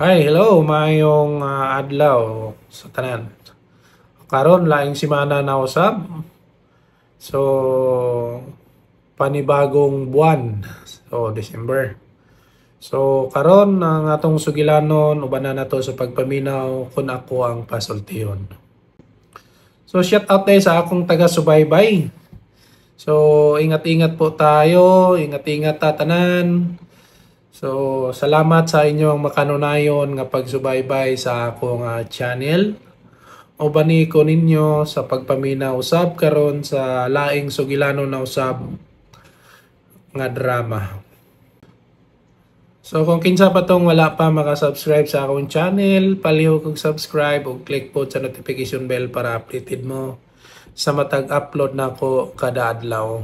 Hi, hello, maayong adlaw sa tanan. Karon laing semana na usab. So panibagong buwan. So December. So karon ang atong sugilanon uban na nato sa pagpaminaw Kun Ako ang Pasultihon. So shout out tayo sa akong taga-subaybay. So ingat-ingat po tayo, ingat-ingat ta tanan. So salamat sa inyong makanunayon nga pagsubaybay sa akong channel. Ubani ko ninyo sa pagpaminaw usab karon sa laing sugilanon na usab nga drama. So kung kinsa pa tong wala pa makasubscribe sa akong channel, palihog og subscribe ug click po sa notification bell para updated mo sa matag upload nako kada adlaw.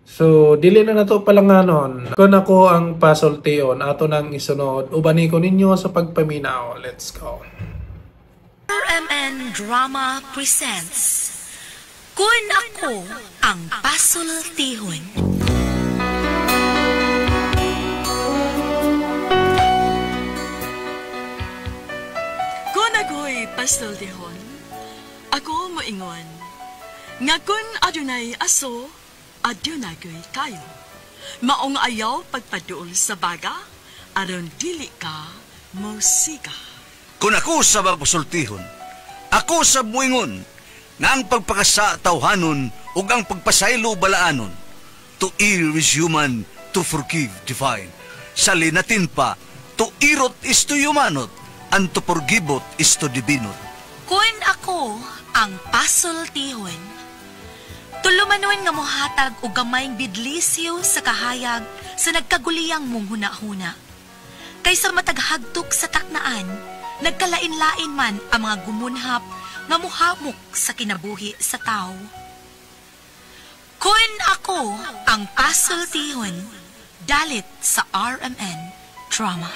So dili na nato palanganon. Kun Ako ang Pasultihon, ato nang isunod. Ubani ko ninyo sa pagpaminaw. Let's go. RMN Drama presents Kun Ako ang Pasultihon. Kun ako'y pasultihon, ako moingon, nga kun adunay aso, adunay ko'y kayo. Maong ayaw pagpaduol sa baga, aron dili ka mosiga. Kung ako sa pasultihon, ako sa muingon, nga ang pagpakasa tawhanon ug ang pagpasaylo balaanon. To err is human, to forgive divine. Sa linatin pa, to irot is to humanot, and to forgivot is to divinot. Kun Ako ang Pasultihon, tulumanon nga mohatag og gamayng bidlisyo sa kahayag sa nagkaguliyang mong hunahuna. Kaysa mataghagtok sa taknaan, nagkalain-lain man ang mga gumunhap nga muhamok sa kinabuhi sa tao. Kun Ako ang Pasultihon, dalit sa RMN Drama.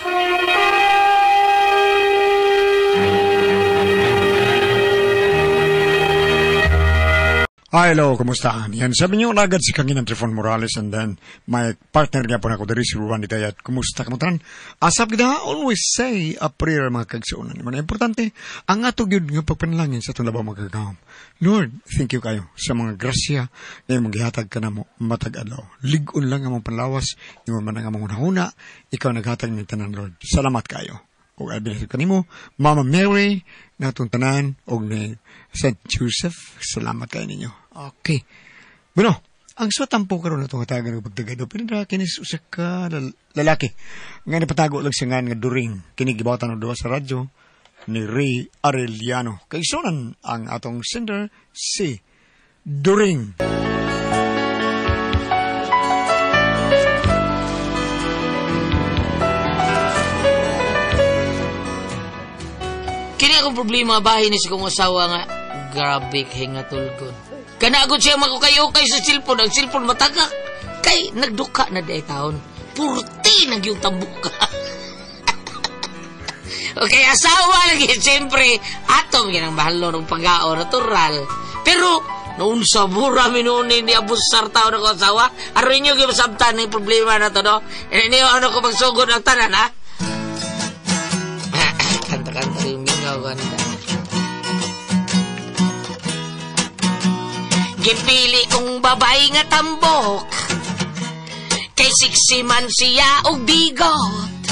Hi, hello, kumusta? Yan, sabi niyo agad si Kanginang Trifon Morales and then my partner niya po na ako diri si Ruan Ditayat. Kumusta ka mo tanan? Asap kita, always say a prayer mga kagsuonan. Mga importante, ang ato gyud nga pagpanalangin sa atong labaw mga kagahom. Lord, thank you kayo sa mga grasya na imong gihatag ka namo matag adlaw. Lig-on lang ang among panlawas, imo man ang among hunahuna, ikaw naghatag ning tanan, Lord. Salamat kayo. O albi na kanimo, Mama Mary, natong tanan, og ni Saint Joseph, salamat kayo ninyo. Okay. Bueno, ang sa tampo karon na itong hatagan ng pagtagay daw, pinadra kinis usa ka lalaki. Nga napatago lang siya nga during, kini gibawatan og duwa sa radyo ni Ray Arellano. Kaigsunan ang atong sender, si During. Kini akong problema bahin ni sa kong asawa nga grabe kay nga tulgon. Kanagod siya makukayukay sa cellphone, ang cellphone matagak. Kay nagduka na day taon. Purti nag yung tambuk ka. Okay, asawa lagi siyempre atom ginang mahal ng pagao natural. Pero noon sa mura minunin ni abusar taon ako asawa. Aron inyo gibasabtan ng problema na to, no? Ini ano ko magsugod ang tanan, ha? Kanta-kanta yung mingaw, kanta. Gipili kong babae nga tambok, kay siksi man siya og bigot.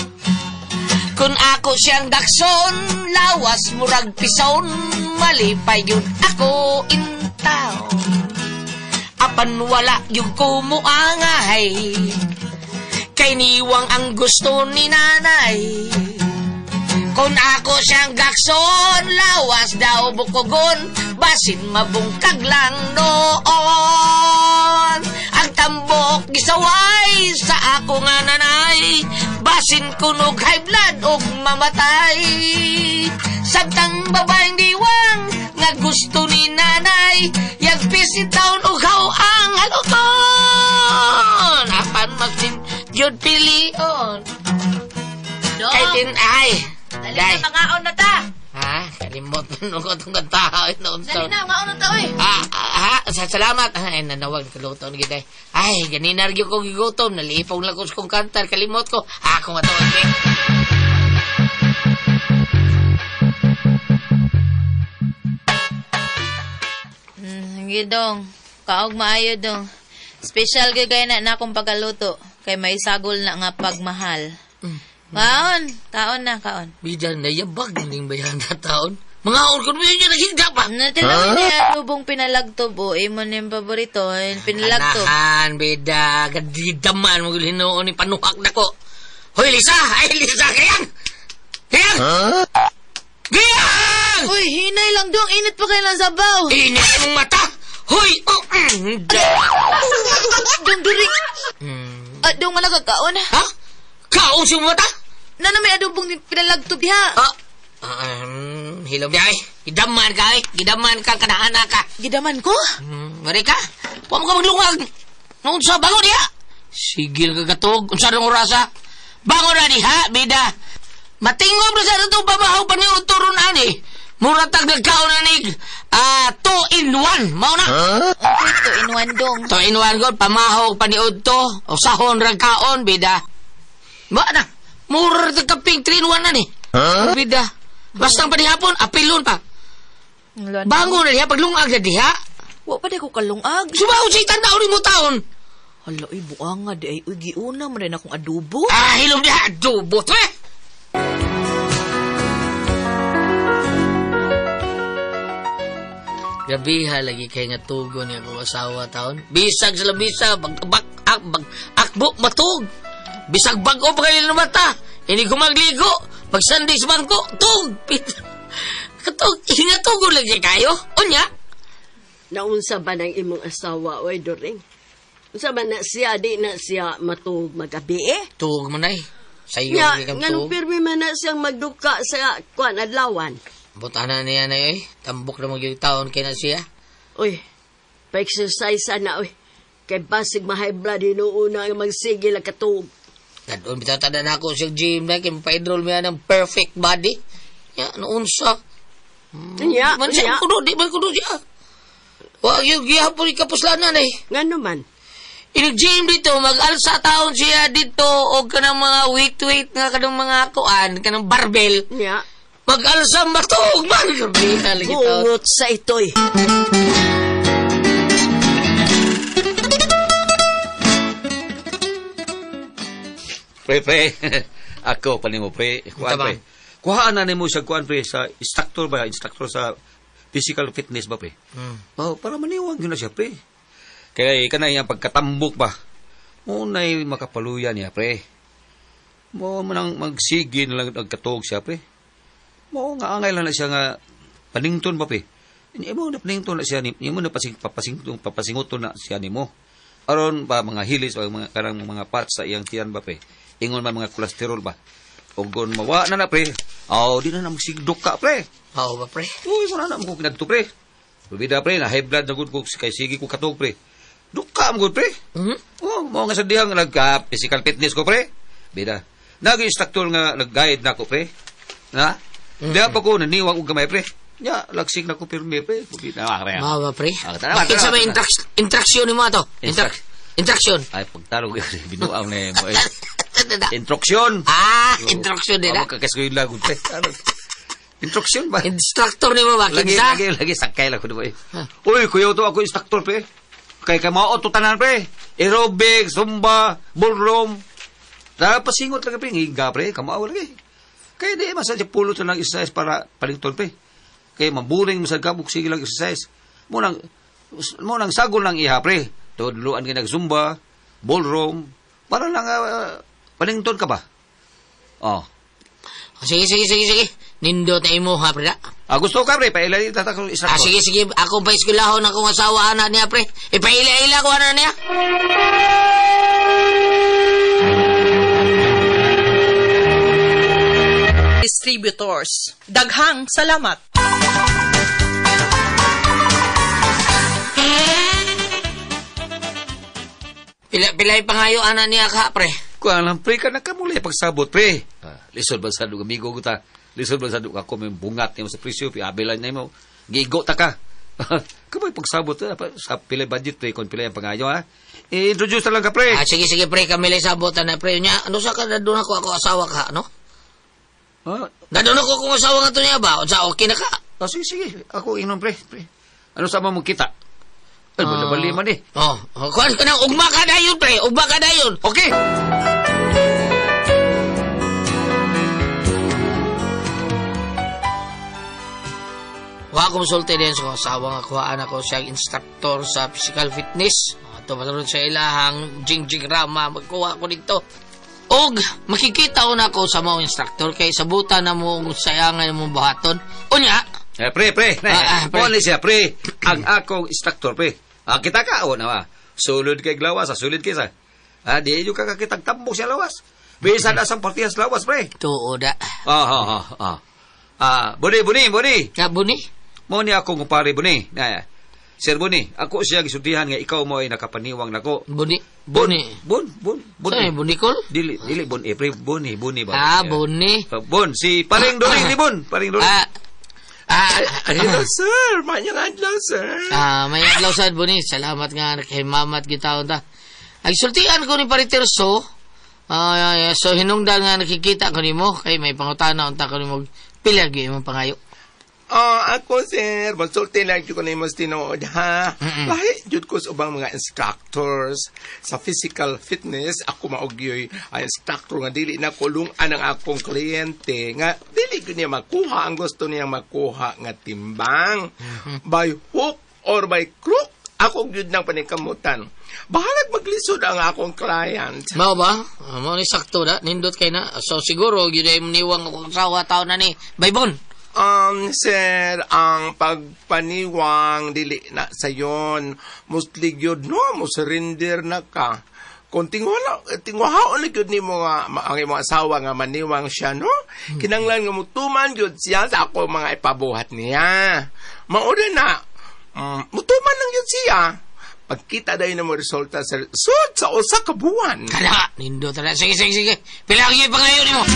Kung ako siyang dakson, lawas murag pison, malipay yun ako intaw. Apan wala yung kumuangay, kay niwang ang gusto ni nanay. Kung ako siyang gakson, lawas daw bukogon, basin mabungkag lang noon. Ang tambok gisaway sa ako nga nanay, basin kunog high blood og mamatay. Samtang babaeng diwang nga gusto ni nanay, yagpis taon og haw ang halukon. Apan masin jud pilion. Kay tin ay. Dali na, mangaon na ta. Ha? Kalimot na ko itong kanta. Dali na, mangaon na ta, oy. Salamat. Ay, nanawag, kaluto na kita. Ay, ganina rin ko gigutom. Nalipong lang ko sa kong kantar. Kalimot ko. Ako nga to, okay. Sige dong. Kaog maayo dong. Special gyud kay na akong pagaluto kay may sagol na nga pagmahal. Kaon, kaon na, kaon. Bida nayabag ning bayan na taon. Mga orkon mo yun, naghinda pa. Natinaw niya adobong pinalagtob o imo ning paborito, pinalagtob. Anahan, bida, gadidaman mo hinuon ni panuhak na ko. Hoy, Lisa! Ay, Lisa, kayang! Kayang! Huh? Kayang! Uy, hinay lang dong, init pa kayo ng sabaw. Init mong mata! Hoy! Oh, Dong, duri. Dong, wala ka kaon. Ha? Kaon si mata? Nana may adobong pinalagtob diha. Ah, hilom diha eh. Gidaman ka eh. Gidaman ka, kanahana ka. Gidaman ko? Mari ka. Huwag mo ka maglungag. Noon sa bango diha. Sigil ka katog. Unsa nang orasa? Bango na diha, bida. Matingob na sa itong babahaw pa niyo turon ani. Mura tag nagkaon na nig 2 in 1. Mao na. Huh? Okay, 2 in 1 dong. 2 in 1 god. Pamahog pa niyo to. O sahon rang kaon, bida. Ba na. Mura tag kaping 3 in 1 na ni. Huh? Bida. Bastang panihapon, apilon pa. Bango na diha, paglungag na diha. Wa pa di ko kalungag. Subaw siya tanaw ni mo taon. Hala, uy, buanga di ay, uy, giuna mo rin akong adobo. Ah, hilom diha, adobo to eh. Grabiha lagi kay nga tugon niya akong asawa taon. Bisag sa labisa, akbo, matug. Bisag bag-o pa kayo ng mata. Ini kumagligo. Pagsandi sa bangko, tug! Katug, hingatugon lagi kayo. Unya? Naunsa ba ng imong asawa, oy, Doring? Unsa ba na siya, di na siya matug magabi eh? Tug man ay. Sayo nga, kang nganong tug. pirmi man na siyang magduka sa kuan adlawan. Butana niya na eh. Tambok na magyong taon kay na siya. Uy, pa-exercise na, uy. Kay basig ma-high blood, hinuuna ang magsigil ang katug. Kadun, bitatanda na ako sa gym na, kaya pa-enroll mo yan ng perfect body. Ya, noon sa. Nya, man siya, kuno, di man kuno siya. Wag yung gihapon ikapuslanan eh. Nga naman. In-gym dito, mag-alsa taon siya dito, o kanang mga weight-weight nga, kanang mga kuan, kanang barbell. Nya. Mag-alsa matug man. Bungot sa ito'y. Pre, pre. Ako pa nimo, pre. Kuhaan, pre. Kuhaan na nimo siya, kuhaan, pre, sa instructor ba? Instructor sa physical fitness ba, pre? Oh, para maniwag yun na siya, pre. Kaya kanay ang pagkatambok ba? Muna'y makapaluya niya, pre. Mo manang magsige na lang nagkatuog siya, pre. Mo nga angay lang na siya nga panington ba, pre. Imo na panington na siya, imo na papasinguton na siya nimo. Aron ba mga hilis o mga karang mga parts sa iyang tiyan ba, pre. Ingon man mga kolesterol ba. Og gon mawa na na, pre. Aw, di na na magsigdok ka, pre. Aw ba, pre? Uy, wala na mo ko kinadto, pre. Bida, pre, na high blood na gud ko kay sige ko katog, pre. Duka mo gud, pre. Mm-hmm. Oh, mo nga sa dihang nagka physical fitness ko, pre. Bida. Nag-instructor nga nag-guide na ko, pre. Na? Mm-hmm. Diha pa ko naniwang og gamay, pre. Ya, lagsig na ko pirmi, pre. Bida, pre. Mao ba, pre? Bakit sa may instruction nimo ato? Instruction. Ay, pagtarog binuang na mo. Instruction. Ah, instruction din. Amo kakasgoy lang gud, pre. Instruction ba? Instructor nimo ba kinsa? Lagi sakay lang ko eh. Uy, kuyaw to ako instructor, pre. Kay mao to tanan, pre. Aerobic, zumba, ballroom. Pasingot lang, pre. Ngiga, pre. Kamao lagi. Kaya di masad siya pulot lang exercise para palington, pre. Kaya maburing masad ka, sige lang exercise. Mo nang sagol lang iha, pre. Tudluan ka nag-zumba, ballroom, para lang palington ka ba? Oh. Sige. Nindot na imo, ha, pre. Ah, gusto ka, pre. Paila din tatakong instructor. Ah, sige. Ako pa eskwelahon akong asawa, anak niya, pre. Ipaila-ila ko, anak niya. Distributors. Daghang salamat. Pilay pangayo, anak niya ka, pre. Kuha lang, pre, ka nakamulay pagsabot, pre. Lisod ba sa dug amigo ko ta? Lisod ba sa dug ako may bungat nimo sa presyo, piabilan na mo. Gigo ta ka. Kamay pagsabot sa pilay budget, pre, kung pilay ang pangayo, ha? I-introduce na lang ka, pre. Ah, sige, pre, kami lay sabot na, pre. Nya, ano sa ka, doon ako asawa ka, no? Ah, Dadun ako kung asawa nga to niya ba? Unsa, okay na ka? Ah, sige. Ako inom, pre. Ano sa mo kita? Ay, bali man eh. Oh, kuan ka nang ugma ka dayon pre, ugma ka dayon. Okay. Wa ko musulti din sa asawa nga kuhaan ako siyang instructor sa physical fitness. Ato masaron sa ilahang jingjing rama magkuha ko dito. Og makikita ko na ako sa mga instructor kay sabutan na mo sayangan mo buhaton. Unya, Eh, pre, pre. Pre. Pre. Siya, pre. Ang akong instructor, pre. Kita ka, o na ba? Sulod kay lawas, sulod kay sa. Di yung kakakitag tambok siya lawas. Bisan asang partiyas lawas, pre. Tuo da. Buni, buni, buni. Na, buni? Mo ni ako kumpare, buni. Na, Sir Buni, ako siya gisultihan nga ikaw mo ay nakapaniwang nako. Buni, buni. Bun, bun, bun. Saan eh, bunikol? Dili, dili bun, eh, pre, buni, buni ba? Ah, buni. Bun, si Paring Doring ni Bun, Paring Doring. Hello, sir. Mayang adlaw, sir. May adlaw sad buni. Salamat nga nakahimamat gitawon ta. Ay sultian ko ni Pariterso. So hinungdan nga nakikita ko nimo kay may pangutana unta ko nimo pila gyud imong pangayo. Ako, sir, masulti lang jud ko nimo sa tinuod, ha? Lahi jud ko sa ubang mga instructors sa physical fitness. Ako maugyoy ang instructor nga dili na kulungan ang akong kliyente nga dili gyud niya makuha ang gusto niyang makuha nga timbang. By hook or by crook, ako gyud nang panikamutan. Bahalag maglisod ang akong client. Mao ba? Mao ni sakto da, nindot kay na. So siguro gyud ay niwang akong asawa taon na ni Baybon. Sir, ang pagpaniwang dili na sayon. Mostly gyud no, mo surrender na ka. Kung tingwahaon na gyud nimo nga ang imong asawa nga maniwang siya, no? Kinanglan nga mutuman gyud siya sa ako mga ipabuhat niya. Mauna na, mutuman lang gyud siya. Pagkita dayon na mo resulta, sir, sud sa usa ka buwan. Kana, nindot na. Sige, sige, sige. Pila gyud pangayo nimo.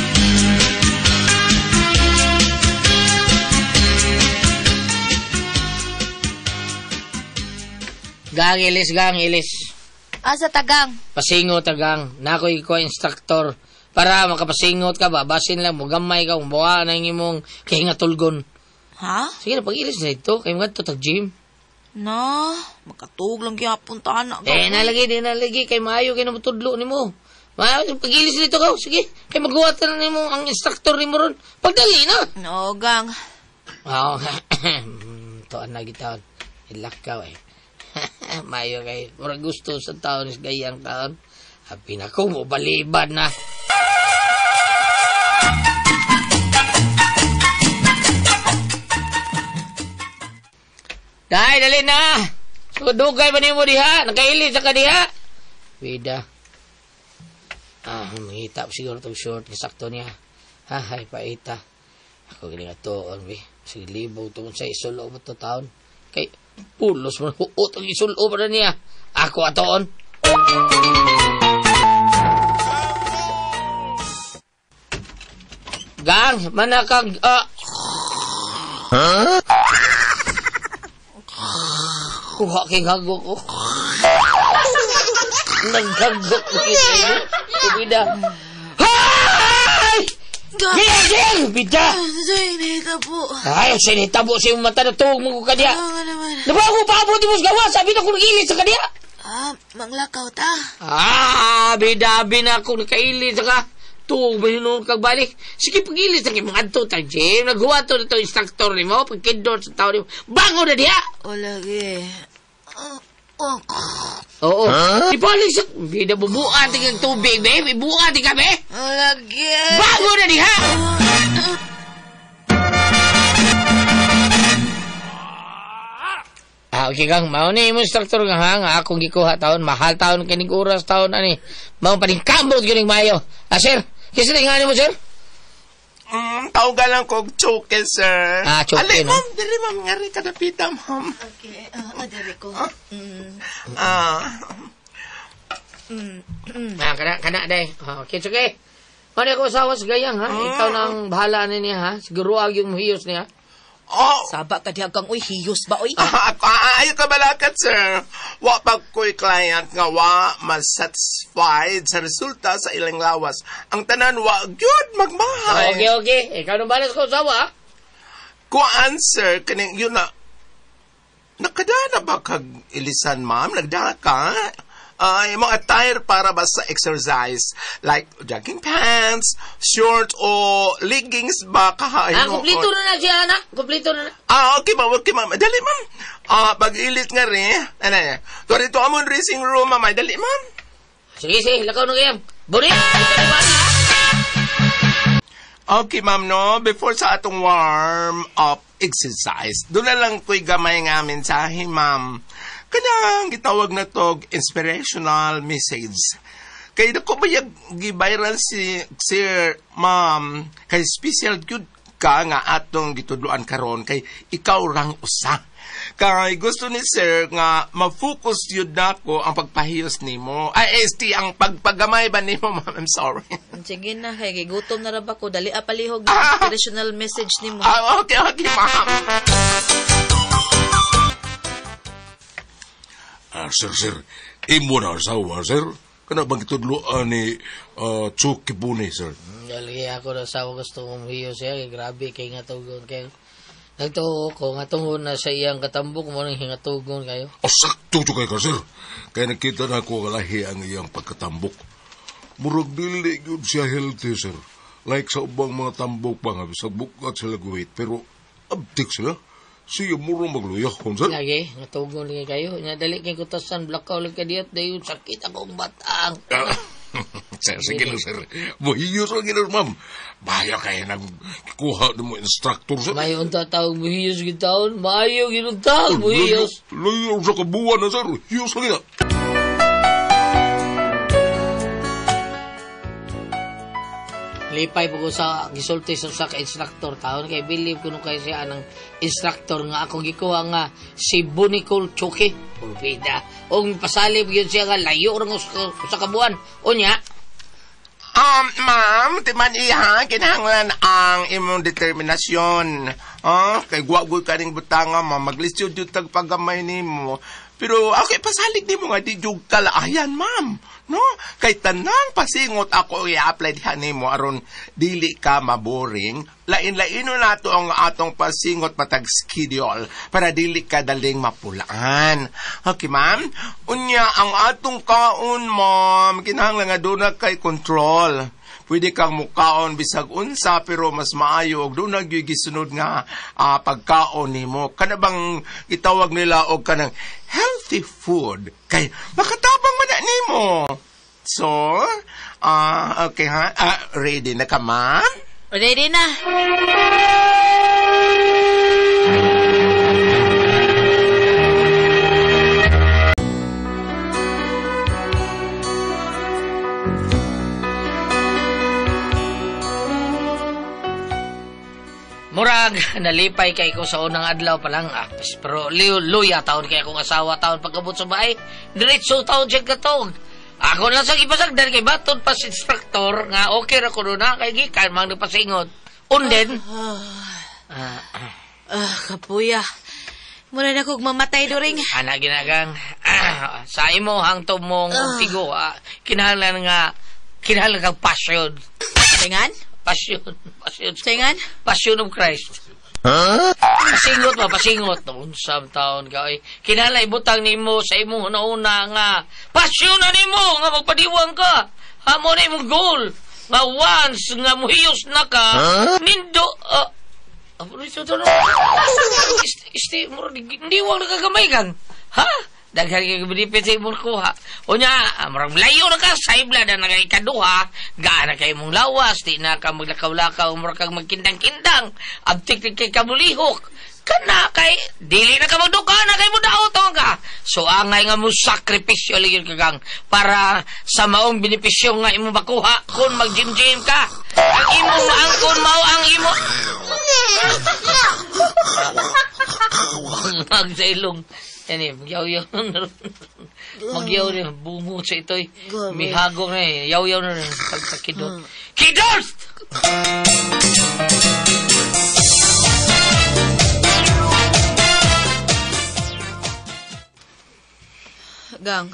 Gang ilis, gang ilis. Asa tagang? Pasingot tagang. Nakoy ko instructor. Para makapasingot ka ba, basin lang mo gamay ka, umuha na yung imong kahingatulgon. Ha? Sige na, pag-ilis na ito. Kaya mga ito, tag-gym. Na, makatug lang gyapon ta na. Eh, nalagi, di nalagi. Kay maayo, kay namutudlo ni mo. Maayo, pag-ilis nito ka. Sige, kay maghuwat na nimo ang instructor ni mo ron. Pagdali na. No, gang. Oo. Tuan na gitaon. Ilakaw eh. Mayo kay murag gusto sa taon is gayang taon. Happy na ko mo balibad na. Dai, dali na. So, dugay ba nimo diha? Nakaili sa ka diha? Bida. Mangita siguro tong short ni sakto niya. Ha, hay paita. Ako gini nga tuon, bi. Sige libog tungkol sa isulo mo to taon. Kay pulos man huot ang isulo pa na niya. Ako atoon. Gang, manakag... Huh? Kuha kay hagok ko. Naghagok ko kita. Bida. Hay! Gil! Bida! Sinita po. Ay, sinita po sa iyong mata na tuwag mo ko kaniya. Nabago pa abot mo sa gawa. Sabi na kung nag-ilit sa kaniya. Manglakaw ta. Bida, bina akong nakailit sa ka. Tuwag ba yun kag balik? Sige, pag-ilit sa mga adto ta, Jim. Naghuwa to na ito instructor ni mo. Pagkindor sa tao ni mo. Bango na diha! O lagi. Oo. Huh? Ibalik sa... Bida, bubuan tingang tubig, babe. Ibuan di kami. O lagi. Bago na diha! Okay kang, mao ni imong instructor nga ha, nga akong gikuha taon, mahal taon, kining oras taon, ani. Mao paningkamot kining mayo. Sir, kisa tingani mo, sir? Tawagan lang kog choke, sir. Choke, Ali, no? Ma'am, dili, ma'am, nga rin kadapita, ma'am. Okay, dili ko. Kana, day. Okay, okay. Mao ni ako asawa sa gayang, ha? Ikaw nang bahala na niya, ha? Siguro ag yung hiyos niya. Oh. Saba ka diha kang uy, hiyos ba uy? Ayaw ka balakat, sir. Wa pa ko'y client nga wa masatisfied sa resulta sa ilang lawas. Ang tanan wa gyud magmahay. Okay, okay. Ikaw nang balas ko asawa, ha? Kuan, sir, kaning yun na. Nakadana ba kag ilisan, ma'am? Nagdana ka? Ay, mga attire para ba sa exercise? Like jogging pants, short o leggings ba kahain? Ah, kumplito na na siya, anak. Kumplito na na. Ah, okay ma'am, okay ma'am. Dali ma'am. Ah, pag-ilit nga rin. Ano yan? To rito amon dressing room, ma'am. Dali ma'am. Sige, sige. Lakaw na kayo. Buri! Okay ma'am, no? Before sa atong warm up exercise, doon na lang ko'y gamay nga mensahe, ma'am. Kanang gitawag na tog inspirational message. Kay dako ba gi-viral si sir, ma'am, kay special good ka nga atong gitudloan karon kay ikaw rang usa. Kay gusto ni sir nga ma-focus yun nako ang pagpahiyos nimo. Ay, ST, ang pagpagamay ba nimo, ma'am? I'm sorry. Sige na, kay gigutom na ra ba ko. Dali a palihog ng inspirational message nimo. Ah, okay, okay, ma'am. Ah, sir, sir, imo na asawa, sir. Kana bang gitudloan ni Chucky Bune, sir? Dali ako na asawa gusto kong hiyo siya. Kay grabe kay nga tugon kayo. Nagtuo ko nga tungod na sa iyang katambok mo nang hingatugon kayo. O, sakto jud kay ka, sir. Kaya nakita na ako kalahi ang iyang pagkatambok. Murag dili gyud siya healthy, sir. Like sa ubang mga tambok pa nga, bisag bukat sila guwit, pero abtik sila. Siya murong magluya, sir. Lagi, ngatugon lagi kayo. Nga dali kay kutasan, blackout lagi kadiyot, dayon sakit akong batang. Sir, sige lang, sir. Buhiyos lang gina, ma'am. Bahaya kaya nagkuha ng mga instructor, sir. May unta tawag buhiyos gitaon. Maayo ginuntag, buhiyos. Layo sa kabuwan na, sir. Hiyos lang gina. Lipay po ko sa gisulti sa usa ka instructor taon kay believe kuno kay siya ang instructor nga akong gikuha nga si Bonicol Choke. Pulpida. Og pasalib gyud siya nga layo ra sa kabuan. Unya, Ma'am, timan iha, kinahanglan ang imong determinasyon. Ah, kay guwa-guwa ka ning butanga, ma'am, maglisod yung tagpagamay nimo. Pero okay, pasalig nimo nga di jug kalaayan, ma'am. No? Kay tanan pasingot ako i-apply diha nimo aron dili ka maboring. Lain-laino nato ang atong pasingot matag schedule para dili ka daling mapulaan. Okay, ma'am? Unya ang atong kaon, ma'am, kinahanglan nga doon na kay control. Pwede kang mukaon bisag unsa pero mas maayo og doon na gyud gisunod nga pagkaon nimo. Kana bang gitawag nila og kanang healthy food kay makatabang man na nimo. So, okay ha? Ready na ka, ma'am? Ready na. Murag, nalipay kay ko sa unang adlaw pa lang. Pero luya taon kay akong asawa taon pagkabot sa bahay. Diretso taon siya katog. Ako lang sa ipasagdan kay baton pa sa instructor nga okay ra ko na kay gikan mang nagpasingot. Unden. Kapuya. Mura na kog mamatay during. Ana ginagang sa imo hangtod mong tigo kinahanglan nga kinahanglan kang passion. Tingan? Passion. Passion. Tingan? Passion of Christ. Huh? Pasingot ba? Pasingot. Unsam taon ka. Ay, kinahanglan ibutang nimo sa imong una-una nga passion na nimo nga magpadiwang ka. Amo na imong goal. Nga once nga muhiyos na ka, huh? Nindo hindi wang nakagamay kang. Ha? Daghan kay benefit sa imong kuha. Unya, murag layo na ka sa ibla na nakaikaduha, gaan na kay imong lawas, di na ka maglakaw-lakaw, murag kang magkindang-kindang, abtik kay kamulihok. Kana kay dili na ka magduka na kay mudaot ka. So angay nga mo sakripisyo lagi ka kang para sa maong benepisyo nga imong makuha kun mag-gym-gym ka. Ang imong maangkon mao ang imo mag sa ilong. Yan magyaw-yaw na rin. Magyaw rin, bungo sa ito'y. Mihagong na eh, yaw-yaw na rin. Pagkakidot. Kidot! Gang,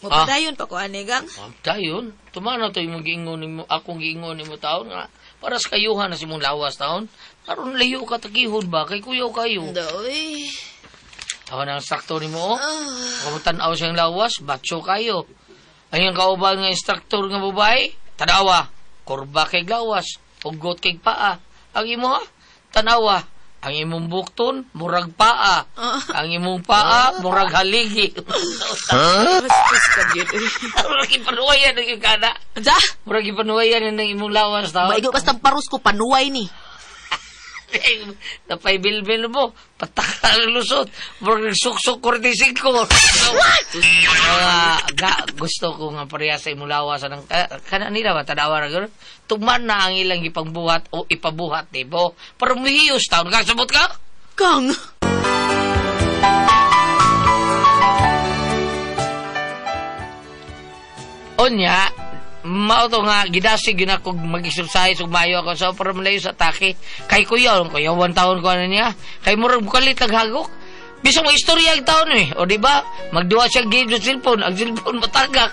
mapadayon pa ko ani, gang. Mapadayon? Tumana to yung giingon nimo, akong giingon nimo taon nga. Para sa kayuhan na si mong lawas taon. Aron layo ka takihon ba? Kay kuyaw kayo. Doy. Ako na ang instructor ni mo, oh. Kung tanaw siyang lawas, batso kayo. Ang iyang kauban nga instructor nga babae, tanawa, kurba kay lawas, ugot kay paa. Ang imo ha, tanawa, ang imong bukton, murag paa. Ang imong paa, murag haligi. Bastos ka gyud. Murag ipanuwayan ang iyong kana. Unsa? Murag ipanuwayan ang imong lawas tao. Maigo basta paros ko panuway ni. Napay-bilbil mo. Pataka ang lusot. Murag nagsuksok 45. What? Gusto ko nga pareha sa imong lawas. Anang, kana nila ba? Tanawa na gano'n. Tuman na ang ilang ipangbuhat o ipabuhat, di ba? Pero muhiyos taon. Kasabot ka? Kang! Onya, mao to nga gidasig yun ako mag-exercise ug maayo ako so para malayo sa atake. Kay kuya, kuya 1 taon ko ano niya. Kay murag bukalit ang hagok. Bisag mo istorya ang taon eh. O di ba? Magduwa siya game sa cellphone, ang cellphone matagak.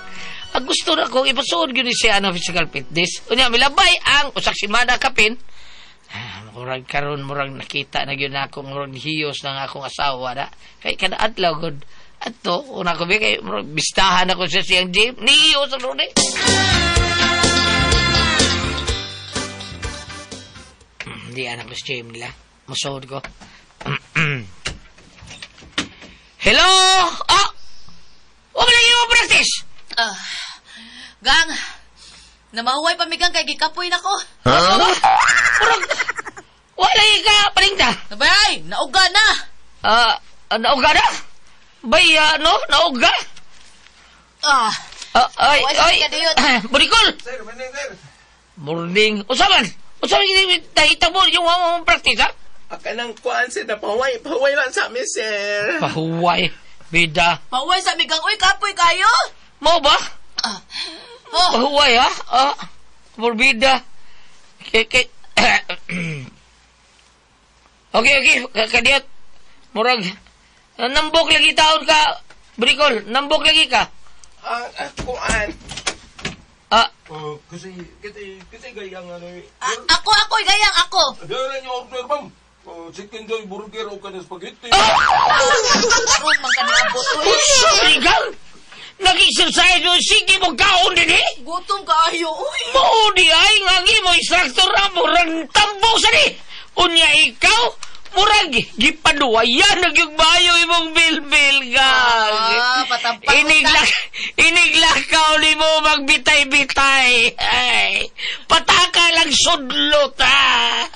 Ang gusto na ko ipasuod gyud ni siya ang physical fitness. Unya milabay ang usak semana kapin. Murag karon murag nakita na gyud nako murag hiyos ng akong asawa na. Kay kada adlaw gud. Ato, una ko kay bistahan ako sa siyang gym. Niyo sa luni. Hindi anak ko sa gym nila. Musuod ko. Hello! Ah! Huwag lagi mo practice! Gang! Namahuway pa mi gang kay gikapoy na ko. Huh? Murag, wala ka palingta. Nabay! Nauga na! Nauga na? Bay, ano? Nauga? Ay, ay. Burikol! Sir, morning, sir. Morning. Usaman! Usaman, nakita mo yung mong practice, ha? Akanang kuan, sir. Pahuway. Pahuway lang sa amin, sir. Pahuway. Bida. Pahuway sa amin, gang. Uy, kapoy kayo. Mo ba? Oh. Pahuway, ha? Morbida. Okay. Okay. Kadiyot. Murag. Nambok lagi taon ka, Bricol. Nambok lagi ka. Kuan. Kasi gayang ano eh. Ako, gayang ako. Gaya yung order, ma'am. Chicken joy burger o kanin spaghetti. Karon man ka niabot. Sorry, gang. Nag-exercise mo, sige mo kaon din eh. Gutom kaayo, uy. Mao di ay, ngagi mo instructor na murang tambok sa ni. Unya ikaw, murag, gipaduwayan nagyugbayo imong bilbil, gang. Patampang Iniglakaw ni mo magbitay-bitay. Ay, pataka lang sudlot, ha.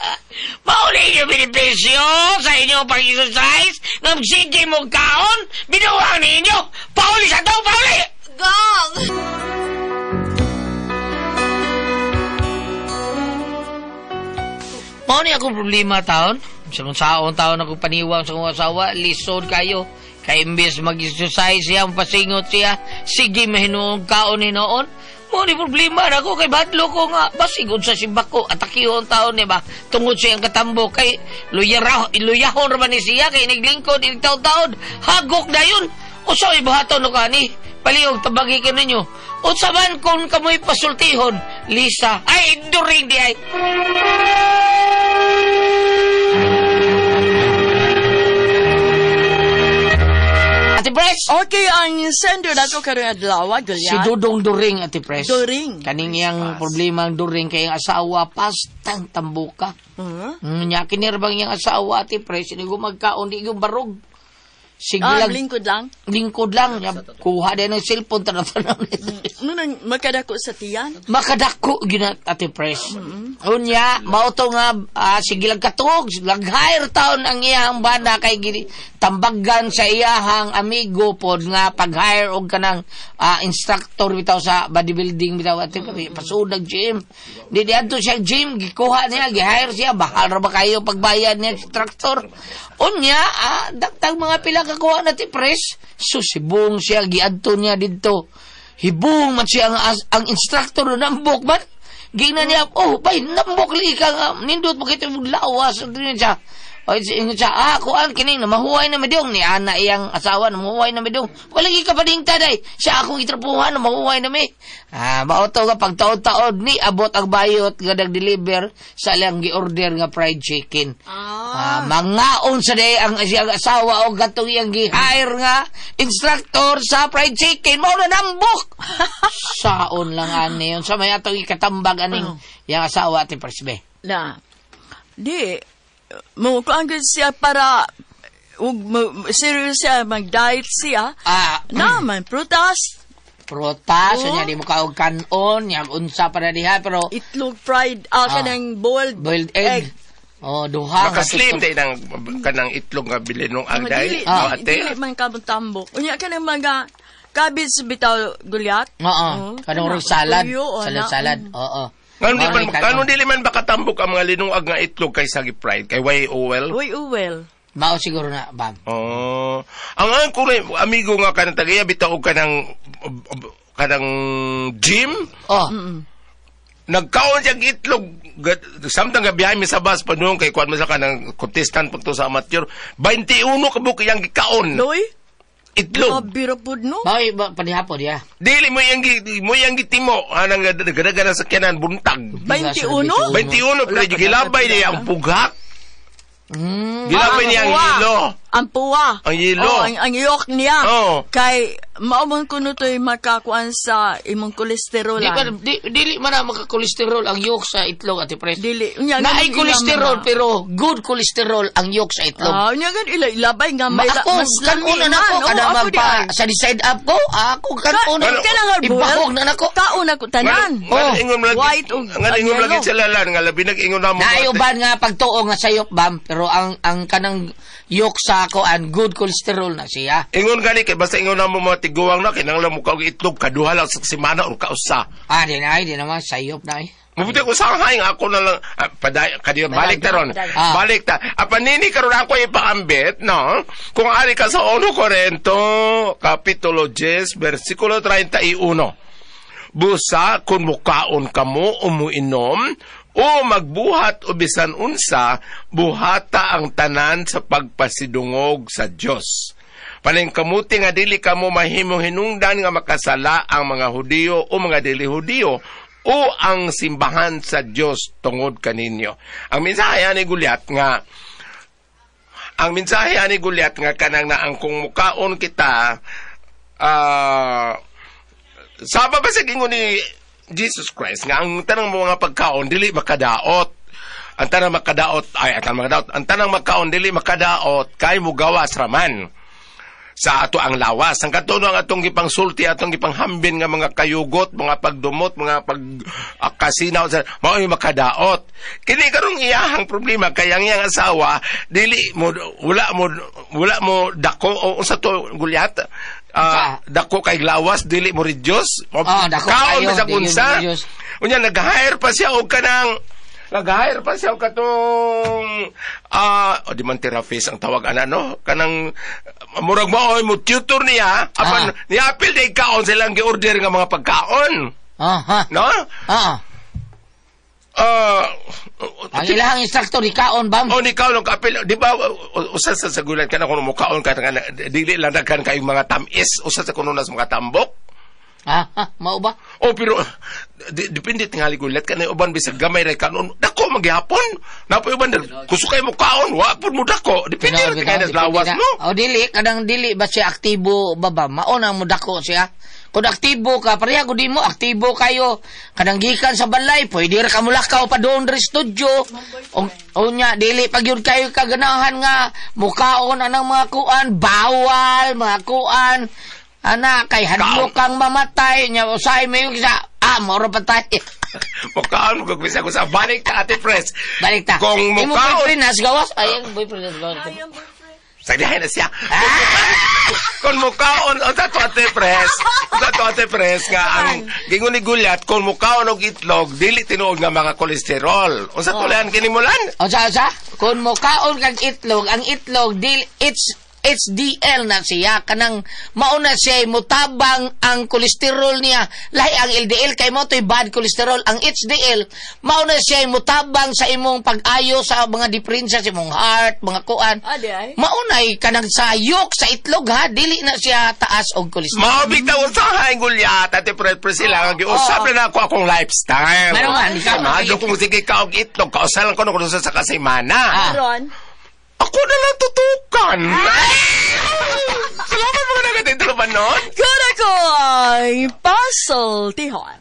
Mauli yung benepisyo sa inyong pag-exercise ng sige mong kaon, binuwang ninyo. Pauli sa daw, pauli! Gang! Mao ni akong problema taon. Sa mga saon taon ako paniwang sa akong asawa, lisod kayo. Kay imbes mag-exercise siya, pasingot siya, sige mahinuong kaon ni noon. Mao ni problema na ako kay badlo ko nga basig unsa si bako atakihon taon ni ba tungod sa iyang katambo kay luyahon ra man ni siya kay naglingkod inig taon-taon hagok dayon. Usa may buhaton no kani palihog tabagi ka ninyo. Unsa man kung kamoy pasultihon, Lisa ay during di ay. Ate Pres! Okay, ang sender na ko karon adlaw, Gulyan. Si Dudong During, Ate Pres. During. Kaning iyang problema ang During kay ang asawa, pastang tambuka. Nya kinirabang iyang asawa, Ate Pres, hindi ko magkaon, di ko barog. Sige lang. Lingkod lang? Lingkod lang. Kuha din ng cellphone, tanaw-tanaw. Ano nang makadako sa tiyan? Makadako, gina, Ate Pres. Unya, mao to nga, sige lang katuog, lag-hire taon ang iyang bana kay tambagan sa iyahang amigo pod nga pag-hire og kanang instructor bitaw sa bodybuilding bitaw, Ate Pres, pasudag gym. Di adto siya gym, gikuha niya, gi-hire siya, bahal ra ba kayo pagbayad niya instructor. Unya, dagtag mga pila kakuha na ti Pres, susibong siya, giadto niya didto. Hibong man siya ang instructor na nambok man. Gina niya, oh, bay, nambok li ka nga, nindot mo kita mong lawas. Siya, O ingon siya, kuan kining mahuway na midong ni ana iyang asawa na mahuway na midong. Wala gi kapadingta day. Siya akong itrapuhan na mahuway na mi. Mao to nga pagtaod-taod ni abot ang bayot nga nag-deliver sa ilang gi-order nga fried chicken. Mangaon sa day ang siyang asawa o gatong iyang gi-hire nga instructor sa fried chicken. Mao na nambok. Saon lang ani yun. Sa may atong ikatambag aning iyang asawa ti Presbe. Na. Di mo kuan gud siya para ug serious siya mag-diet siya. Na man prutas. Prutas, Oo. unya di mo kaog kanon, nya unsa pa na diha pero itlog fried kanang boiled boiled egg. Oh, duha. Makaslim tayo ng kanang itlog nga bilin nung agday. Dili, No, ate. dili man kamong tambok. Unya kanang mga cabbage bitaw gulyat. Oo. Kanang rog salad, Tuyo, salad ana. salad. Oo. Ngano di Mao man ni kanon. ngano dili man bakatambok ang mga linungag nga itlog kaysa gi-fried kay way oil. Way oil. Mao siguro na, bam. Oh. Ang ko rin, amigo nga kanang tagaya bitaw og kanang kanang gym. Oh. Nagkaon siya itlog samtang gabihay mi sa bus padung kay kuan man sa kanang contestant pagto sa amateur 21 ka buok iyang gikaon. Doy? Itlog. Mabira pud no. Mao panihapon ya. Dili mo iyang mo iyang gitimo anang gadagan sa sakyanan buntag. 21? 21 pero gilabay niya ang pughak. Gilabay niya ang hilo. Ang puwa. Ang yelo. Oh, ang yolk niya. Oo. Kay mao man kuno to'y makakuan sa imong kolesterol. Di ba, dili man na makakolesterol ang yolk sa itlog, Ate Pres. Dili. Unya, Naay ganun kolesterol, ilang mga- pero good kolesterol ang yolk sa itlog. Unya gan ila ilabay nga may Ako, mas lami kanunan man. ako, Oo, kada ako di magpa, ay. sa decide up ko, ako kanunan. Kanang hard Ibahog na nako. Kaon ako tanan. Ngano ingon mo lagi. White ug Ngano ingon mo lagi yellow. sa lalan nga labi nag-ingon na mo. Naayuban nga pagtuo nga sayop bam, pero ang kanang yolk sa koan good cholesterol na siya. Ingon gani kay basta ingon na mo mga tiguang na kinahanglan mo kaog itlog kaduha lang sa semana or kausa. Di na ay, di naman sayop na ay. Mabuti ko sanghay nga ako na lang paday kadiyo balik ta ron. Balik ta. Apan nini karon ako ipaambit no. Kung ari ka sa 1 Corinto kapitulo 10 bersikulo 31. Busa kung mukaon kamo o muinom o magbuhat o bisan unsa, buhata ang tanan sa pagpasidungog sa Dios. Paningkamuti nga dili kamo mahimong hinungdan nga makasala ang mga Hudiyo o mga dili Hudiyo o ang simbahan sa Dios tungod kaninyo. Ang mensahe ani Gulyat nga kanang na ang kung mukaon kita sama ba sa gingon ni Jesus Christ nga ang tanang mga pagkaon dili makadaot. Ang tanang makadaot ay ang tanang makadaot, ang tanang magkaon dili makadaot kay mugawas raman sa ato ang lawas. Ang katuno ang atong gipangsulti, atong gipanghambin nga mga kayugot, mga pagdumot, mga pagkasinaw, mao yung makadaot. Kini karong iyahang problema kay ang iyang asawa dili mo wala mo dako o unsa to Gulyat? Dako kay lawas dili mo reduce. Dako kaon kayo, bisag dili mo unsa. reduce. Unya nag-hire pa siya og kanang katong di man therapist ang tawag ana no kanang murag mao mo tutor niya apan niapil day kaon silang gi-order nga mga pagkaon. No? Ang ilahang instructor ni kaon bam. Oh, ni kaon og apil, di ba usa sa sagulan kana kung mukaon ka dili lang daghan kayong mga tamis, usa sa kuno nas mga tambok. Mao ba? Oh, pero depende tingali gulat kanay uban bisag gamay ra kanon. Dako magyapon. Napoy uban kusog kay mo kaon, wa pud mo dako. Depende ra kay lawas no. O dili kanang dili ba siya aktibo ba ba? Mao na mo dako siya. Kung aktibo ka, pareha gud mo aktibo kayo. Kanang gikan sa balay, pwede ra ka mulakaw pa doon diri studio. O nya dili pag yun kayo kaganahan nga mukaon anang mga kuan, bawal mga kuan. Ana kay hadlok kang mamatay nya usay may sa moro patay. Mukaon mo kung sa balik ta Ate Pres. Balik ta. Kung Imo mukaon boyfriend nas gawas ay ang boyfriend nas gawas. Sagdihay na siya. Kung mukaon o sa to Ate Pres, sa to Ate Pres nga ang gingon ni Gulyat kung mukaon og itlog dili tinuod nga mga kolesterol. Unsa to lan kini mulan? Unsa unsa? Kung mukaon kag itlog, ang itlog dili it's HDL na siya kanang mauna siya mutabang ang kolesterol niya lahi ang LDL kay mo to'y bad cholesterol ang HDL mauna siya mutabang sa imong pag-ayo sa mga diferensya sa imong heart mga kuan Ah, di ay. maunay kanang sa yolk sa itlog ha dili na siya taas og kolesterol. Mao bitaw sa haing gulyat ate Priscilla nga giusab na nako akong lifestyle. Meron nga, ikaw. Mahadlok kung sige ka og itlog, kausalan ko na kung sa kasimana. Karon. Ako na lang tutukan. Salamat mga nagatintuluban nun. Kuna ko ang pasultihon.